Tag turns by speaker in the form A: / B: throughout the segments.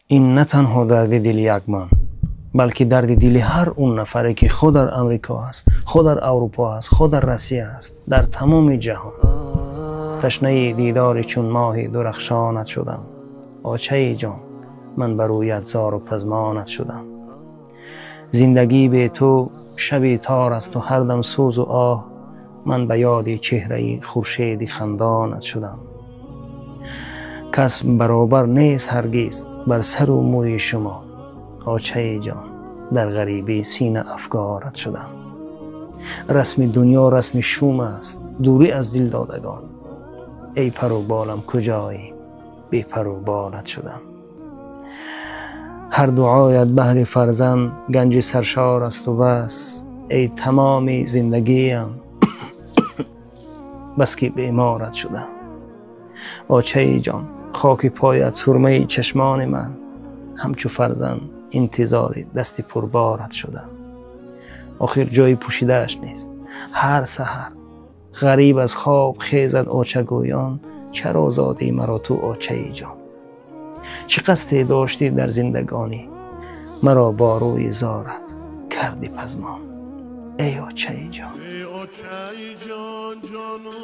A: Ин на танҳо дарди дили як ман, балки дарди дили ҳар он нафаре, ки хо дар Амрико аст, хо дар Аврупо аст, хо дар Россия аст, дар тамоми ҷаҳон. Ташнаи дидори чун моҳи дурахшонат шудам. Очаи ҷон, ман ба рӯят зору пазмонат шудам. Зиндагӣ бе ту шаби тор асту ҳар дам сӯзу оҳ, ман ба ёди чеҳраи хуршеди хандонат шудам. Кас баробар нест ҳаргиз бар сару мӯи шумо. Очаи ҷон, дар ғарибӣ сина афгорат шудам. Расми дунё расми шум аст, дурӣ аз дилдодагон. Эй пару болам, куҷоӣ? Бепару болат шудам. Ҳар дуоят баҳри фарзанд ганҷи саршор асту бас. Эй тамоми зиндагиям, бас ки беморат шудам. Очаи ҷон, хоки поят сурмаи чашмони ман, ҳамчу фарзанд интизори дасти пурборат шудам. Охир ҷои пӯшидааш нест. Ҳар саҳар ғариб аз хоб хезад очагӯён: чаро зодӣ маро ту, очаи ҷон? Чӣ қасде доштӣ дар зиндагонӣ, маро бо рӯи зорат кардӣ пазмон? Эй очаи ҷон.
B: Эй очаи ҷон, ҷону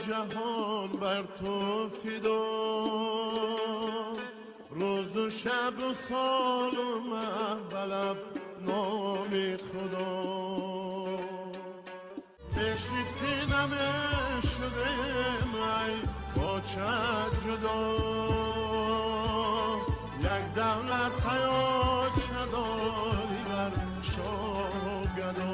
B: ҷаҳон бар ту фидо, рӯзу шабу солу маҳ ба лаб номи Худо. Бешид ки намешудем, ай оча, ҷудо, як давлат таёча дорӣ бар шоҳу гадо.